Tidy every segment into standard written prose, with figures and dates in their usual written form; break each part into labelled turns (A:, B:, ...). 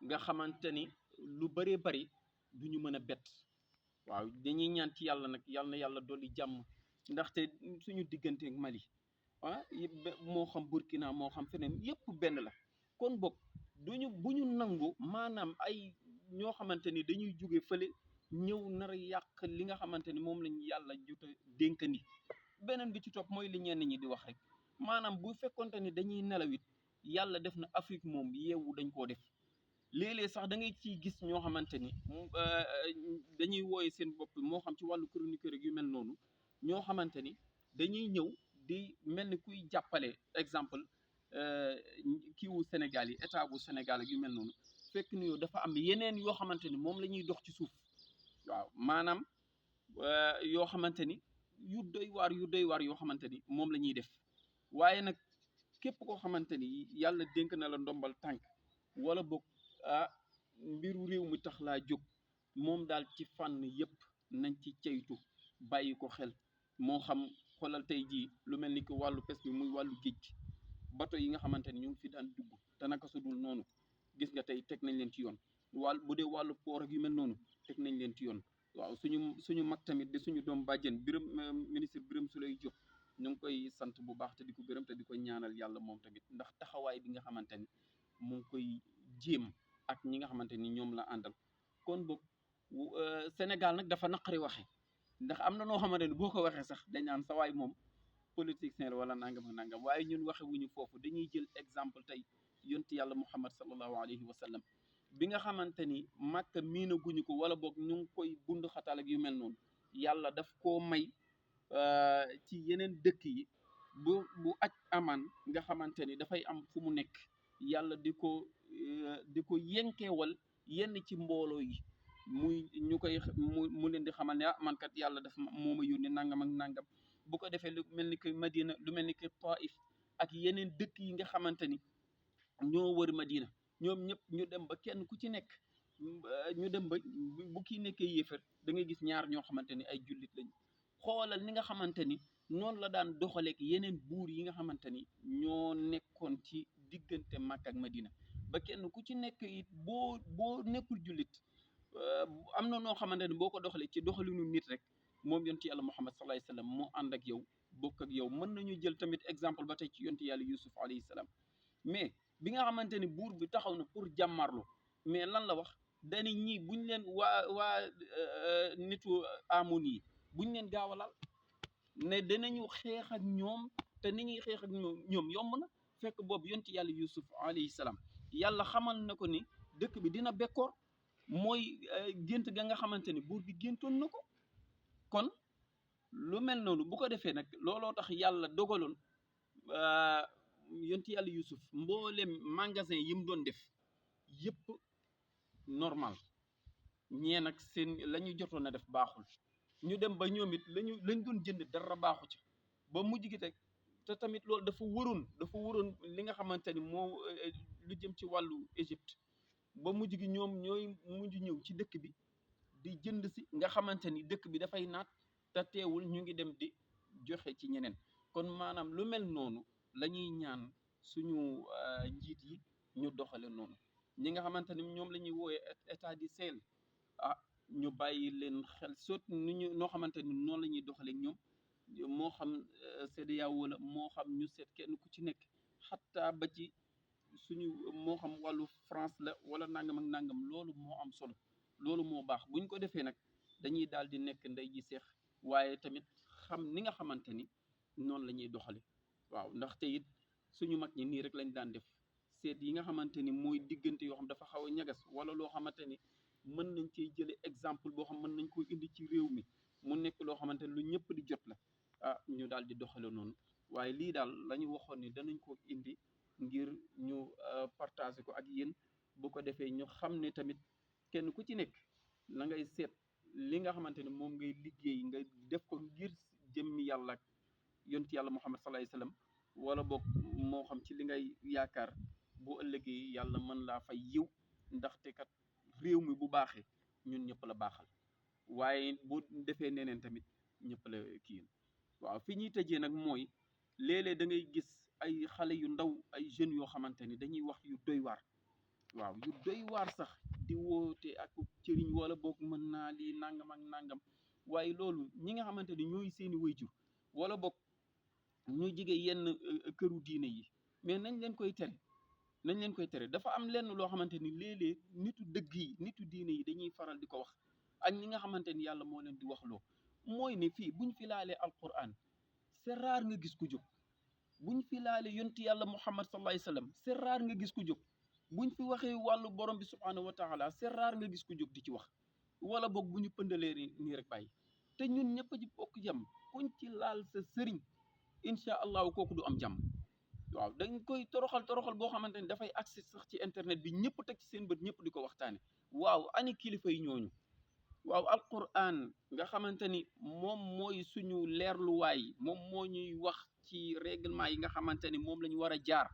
A: nga xamante ni lu bëree bëri du ñu mën a bett. waaw dañuy ñaan ci yàlla nag yal na yàlla dolli jàmm ndaxte suñu diggante ak Mali moo xam Burkina moo xam feneen yëpp benn la. kon boog bu ñu nangu maanaam ay ñoo xamante ni dañuy jóge fële ñëw nar a yàq li nga xamante ni moom lañ yàlla jot a dénkandi. beneen bi ci topp mooy li ñenn ñi di wax rek maanaam bu fekkonte ni dañuy nelawit yàlla def na Afrique moom yeewu dañ koo def. léeg-léeg sax da ngay ciy gis ñoo xamante ni dañuy wooye seen bopp moo xam ci wàllu chroniqueur yu mel noonu ñoo xamante ni dañuy ñëw di mel ni kuy jàppale exemple kii wu Sénégal yi état bu Sénégal ak yu mel noonu fekk ni yow dafa am yeneen yoo xamante ni moom la ñuy dox ci suuf. waaw maanaam yoo xamante ni yu doy waar yoo xamante ni moom la ñuy def waaye nag képp koo xamante ni yàlla dénk na la ndombal tànk wala boog mbiru réew mi tax laa jóg moom daal ci fànn yëpp nañ ci ceytu bàyyi ko xel. moo xam xoolal tey jii lu mel ni que wàllu pes bi muy wàllu géej bato yi nga xamante ni ñu ngi fi daan dugg te naka su dul noonu gis nga tey teg nañ leen ci yoon bu dee wàllu poor ak yu mel noonu teg nañ leen ci yoon. waaw suñu mag tamit di suñu doom bàjjen ministre Birame Souleye Diop ñu ngi koy sant bu baax te di ko gërëm te di ko ñaanal yàlla moom tamit ndax taxawaay bi nga xamante ni mu ngi koy jéem ak ñi nga xamante ni ñoom la àndal. kon boog Sénégal nag dafa naqari waxe ndax am na noo xamante ni boo ko waxee sax dañ naan sa waay moom politicien la wala nangam ak nangam waaye ñun waxe wuñu foofu dañuy jël exemple tey yonti yàlla Muhammad sallallahu alayhi wa sallam bi nga xamante ni Màkka miinaguñu ko wala boog ñu ngi koy bund xatal ak yu mel noonu yàlla daf koo may ci yeneen dëkk yi bu aj amaan nga xamante ni dafay am fu mu nekk yàlla di ko yenkeewal yenn ci mbooloo yi ñu koy mu leen di xamal ne man kat yàlla daf moo ma yónni nangam ak nangam bu ko defee lu mel ni que Madina lu mel ni que Taif ak yeneen dëkk yi nga xamante ni ñoo wër Madina ñoom ñëpp ñu dem ba kenn ku ci nekk ñu dem ba bu kii nekkee yéefar da ngay gis ñaar ñoo xamante ni ay jullit lañu. xoolal ni nga xamante ni noonu la daan doxaleeg yeneen buur yi nga xamante ni ñoo nekkoon ci diggante Makka ak Madina ba kenn ku ci nekk it boo nekkul jullit am na noo xamante ni boo ko doxalee ci doxalinu nit rek moom yonti yàlla Muhammad sallallahu alayhi wa sallam moo ànd ak yow bokk ak yow. mën nañu jël tamit exemple ba tey ci yonti yàlla Yusuf alayhi salaam mais bi nga xamante ni buur bi taxaw na pour jàmmarlu mais lan la wax dani ñii buñ leen waa nitu amun yi buñ leen gaawalal ne danañu xeex ak ñoom te ni ñuy xeex ak ñoom yomb na fekk boobu yonti yàlla Yusuf alayhi salaam yàlla xamal na ko ni dëkk bi dina bekkoor mooy gént ga nga xamante ni buur bi géntoon na ko. kon lu mel noonu bu ko defee nag looloo tax yàlla dogaloon yonti yàlla Yusuf mboolem magasin yi mu doon def yëpp normal ñee nag seen la ñu jotoon a def baaxul ñu dem ba ñoom it lañ doon jënd dara baaxu ci ba mujj gi te tamit loolu dafa waroon li nga xamante ni moo lu jëm ci wàllu Égypte ba mujj gi ñoom ñooy mujj ñëw ci dëkk bi di jënd si nga xamante ni dëkk bi dafay naat te teewul ñu ngi dem di joxe ci ñeneen. kon maanaam lu mel noonu la ñuy ñaan suñu njiit yi ñu doxale noonu ñi nga xamante ni ñoom la ñuy wooyee état du Sahel ñu bàyyi leen xel sot noo xamante ni noonu la ñuy doxale ñoom moo xam CEDEAO la moo xam ñu seet kenn ku ci nekk xataa ba ci suñu moo xam wàllu France la wala nangam ak nangam loolu moo am solo loolu moo baax buñ ko defee nag dañuy daal di nekk ndey ji seex waaye tamit xam ni nga xamante ni noonu la ñuy doxale waaw ndaxte it suñu mag ñi nii rek lañ daan def seet yi nga xamante ni mooy diggante yoo xam dafa xaw a ñagas wala loo xamante ni mën nañ cee jële exemple boo xam mën nañ ko indi ci réew mi mu nekk loo xamante ni lu ñëpp di jot la ñu daal di doxale noonu. waaye lii daal la ñu waxoon ni danañ ko indi ngir ñu partager ko ak yéen bu ko defee ñu xam ne tamit kenn ku ci nekk la ngay seet li nga xamante ne moom ngay liggéey nga def ko ngir jëmmi yàlla ak yonti yàlla Muhammad sallallahu alayhi wasallam wala boog moo xam ci li ngay yaakaar bu ëllëgee yàlla mën laa fay yiw ndaxte kat réew mi bu baaxee ñun ñëpp la baaxal waaye bu defee neneen tamit ñëpp la kii. waaw fi ñuy tëjee nag mooy léeg-léeg da ngay gis ay xale yu ndaw ay jeunes yoo xamante ni dañuy wax yu doy waar waaw yu doy waar sax di woote ak cëriñ wala boog mën naa lii nangam ak nangam waaye loolu ñi nga xamante ni ñooy seeni wayjur wala boog ñu jige yenn këru diine yi mais nañ leen koy tere dafa am lenn loo xamante ni léeg-léeg nitu dëgg yi nitu diine yi dañuy faral di ko wax ak ñi nga xamante ni yàlla moo leen di wax loo mooy ne fii buñ fi laalee alquran c'est rare nga gis ku jóg buñ fi laalee yonti yàlla muhammad sallallahu alayhi wasallam c'est rare nga gis ku jóg buñ fi waxee wàllu borom bi subhanahu wa taala c'est rare nga gis ku jóg di ci wax wala boog bu ñu pëndalee nii rek bàyyi te ñun ñëpp ci bokk jàmm kuñ ci laal sa sëriñ incha allahu kooku du am jàmm waaw dañ koy toroxal boo xamante ni dafay accès sax ci internet bi ñëpp teg ci seen bët ñëpp di ko waxtaane waaw ani kilifa yi ñooñu waaw alquran nga xamante ni moom mooy suñu leerluwaay moom moo ñuy wax ci règlement yi nga xamante ni moom la ñu war a jaar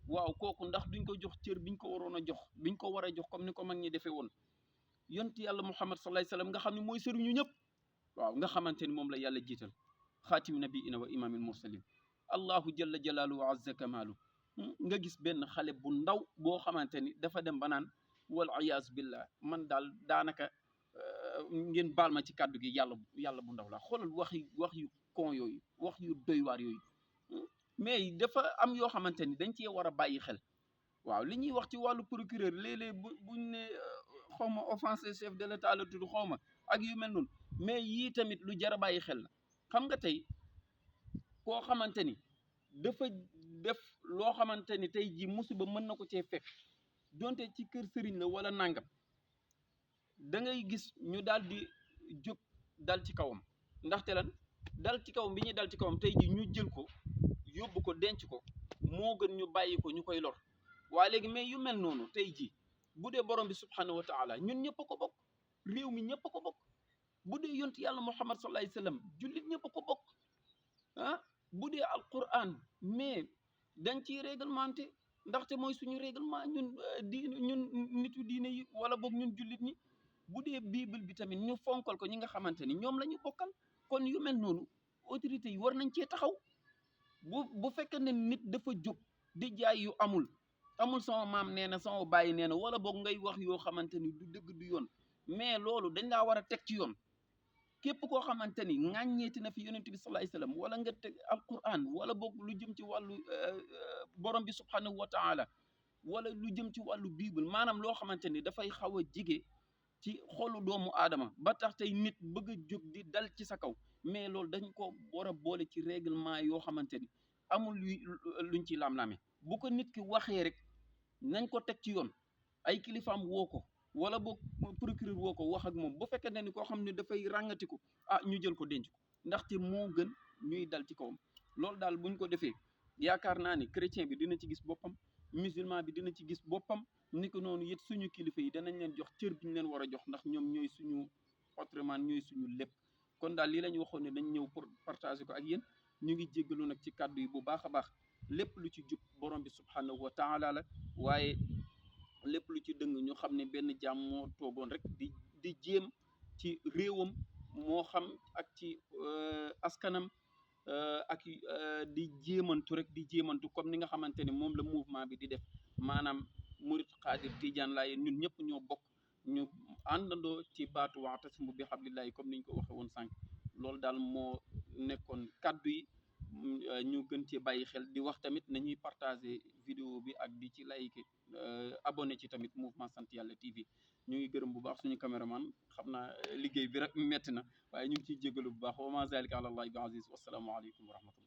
A: waaw kooku ndax duñ ko jox cër biñ ko waroon a jox biñ ko war a jox comme ni ko mag ñi defee woon yonti yàlla muhammad sallallahu alayhi wasallam nga xam ne mooy sëriñu ñëpp waaw nga xamante ni moom la yàlla jiital xaatimi nabiina wa imaamil mursalin allahu jalla jalaaluhu wa azza kamaalu nga gis benn xale bu ndaw boo xamante ni dafa dem ba naan wal iyaazu billah man daal daanaka ngeen baal ma ci kàddu gi yàlla bu ndaw la xoolal wax yu kon yooyu wax yu doy waar yooyu mais dafa am yoo xamante ni dañ cee war a bàyyi xel waaw li ñuy wax ci wàllu procureur léeg-léeg buñ ne xaw ma offensé chef de l'état la tudd xaw ma ak yu mel noonu mais yii tamit lu jar a bàyyi xel la xam nga tey koo xamante ni dafa def loo xamante ni tey ji musiba mën na ko cee fekk donte ci kër sëriñ la wala nangam da ngay gis ñu daal di jóg dal ci kawam ndaxte lan dal ci kawam bi ñuy dal ci kawam tey ji ñu jël ko yóbbu ko denc ko moo gën ñu bàyyi ko ñu koy lor waaye léegi mais yu mel noonu tey ji bu dee borom bi subhanahu wa taala ñun ñëpp a ko bokk réew mi ñëpp a ko bokk bu dee yonti yàlla muhammad sallallahu alayhi wasallam jullit ñëpp a ko bokk ah bu dee alquran mais dañ ciy réglementé ndaxte mooy suñu règlement ñun nitu diine yi wala boog ñun jullit ñi bu dee bible bi tamit ñu fonkal ko ñi nga xamante ni ñoom la ñu bokkal kon yu mel noonu autorités yi war nañ cee taxaw bu fekkee ne nit dafa jóg di jaay yu amul sama maam nee na sama bàyyi nee na wala boog ngay wax yoo xamante ni du dëgg du yoon mais loolu dañ laa war a teg ci yoon képp koo xamante ni ŋàññeeti na fi yonent bi sallallahu alayhi wasallam wala nga teg alquran wala boog lu jëm ci wàllu borom bi subhanahu wa taala wala lu jëm ci wàllu bible maanaam loo xamante ni dafay xaw a jige ci xolu doomu aadama ba tax tey nit bëgg a jóg di dal ci sa kaw mais loolu dañ ko war a boole ci règlement yoo xamante ni amul luñ ci lam-lame bu ko nit ki waxee rek nañ ko teg ci yoon ay kilifaam woo ko wala boog procureur woo ko wax ak moom bu fekkee ne ni koo xam ne dafay ràngatiku ñu jël ko denc ko ndaxte moo gën ñuy dal ci kawam loolu daal buñ ko defee yaakaar naa ni chrétien bi dina ci gis boppam musulman bi dina ci gis boppam ni ko noonu it suñu kilifa yi danañ leen jox cër bi ñu leen war a jox ndax ñoom ñooy suñu patrimoine ñooy suñu lépp kon daal lii la ñu waxoon ne dañ ñëw pour partager ko ak yéen ñu ngi jéggalu nag ci kàddu yi bu baax a baax lépp lu ci jub borom bi subhanahu wa taala la waaye lépp lu ci dëng ñu xam ne benn jaam moo toogoon rek di jéem ci réewam moo xam ak ci askanam ak di jéemantu rek di jéemantu comme ni nga xamante ne moom la mouvement bi di def maanaam murit xaadir tijaan laay ñun ñëpp ñoo bokk ñu àndandoo ci baatu wa'tasimu bi hablillahi comme niñ ko waxe woon sànq loolu daal moo nekkoon kaddu yi ñu gën cee bàyyi xel di wax tamit nañuy partager vidéo bi ak di ci like abonné ci tamit mouvement sant yàlla TV ñu ngi gërëm bu baax suñu caméraman xam naa liggéey bi rek metti na waaye ñu ngi ciy jégalu bu baax wa ma zalika ala allahi bi aziz wassalaamu aleykum wa rahmatullah